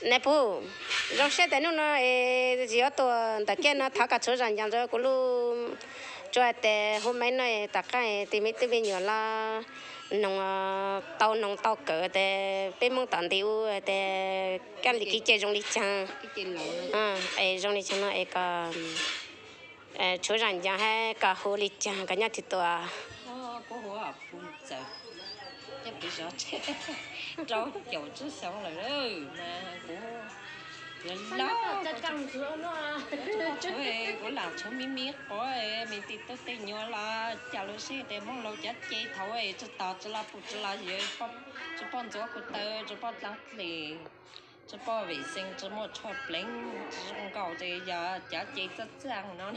Nais phus, zoo siab tias hnub no es tsis yuav tuaj ntawm kiag no, thov koj tshuav zaj ncas rau kuv lub tsua tes hu maiv no, tom qab tis me tub me nyuam los noog tau noog tau kawm tias peb Hmoob tom ntej ub tias kab li kev cai zoo li caag, es zoo li caag no es koj tshuav zaj ncas hab koj hu li caag koj nyob twg tuaj. Rau caum tsib xyoo lawm mas kuv, kuv lam tshuav me me quav me ntsis tub tej nyuam los cas lub sij hawm tes Hmoob laus cov ce thaud tsi tos tsi los pum tsi los yawg, tsi pom ntxuav kuv taw, tsi pom dlaab dlig, tsi pom vem xees, tsi muaj tshuaj pleev, tsi zoo nkauj ces yog cov ce txaj txaj no.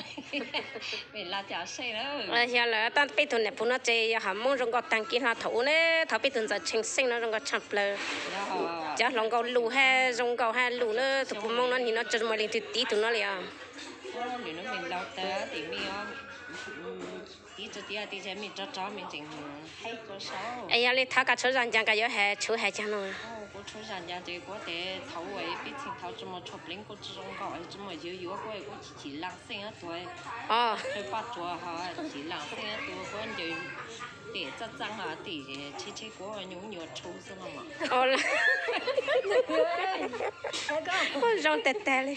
Vem los cas seb na. Yog lawm tab peb tug nam phus no ces yog hom Hmoob zoo nkauj taag kis hlo thaum ub ne, thaum peb tug ntxawm Tsheej Xeeb no zoo nkauj tshaaj plawg. Cov hluas nkauj lug hab zoo nkauj hab lug na, tug phum Hmoob no nim no tsi muaj leej twg tiv tug no li os. Es yog li thov koj tshuav zaj ncas koj yuav has tshuav has caag no. Kuv tshuav zaj ncas ces kuv tes thaud peb txheej thaud tsi muaj tshuaj pleev kuj tsi zoo nkauj, tsi muaj yawg yuav kuv, kuv chim laaj xeeb tuag, poj tsuas ho chim laaj xeeb tuag, kuv ncaws tem txaj txaj tim tsheb tsheb kuv nyuam nyuam tshu xwb no mas. Zoo tag tag li.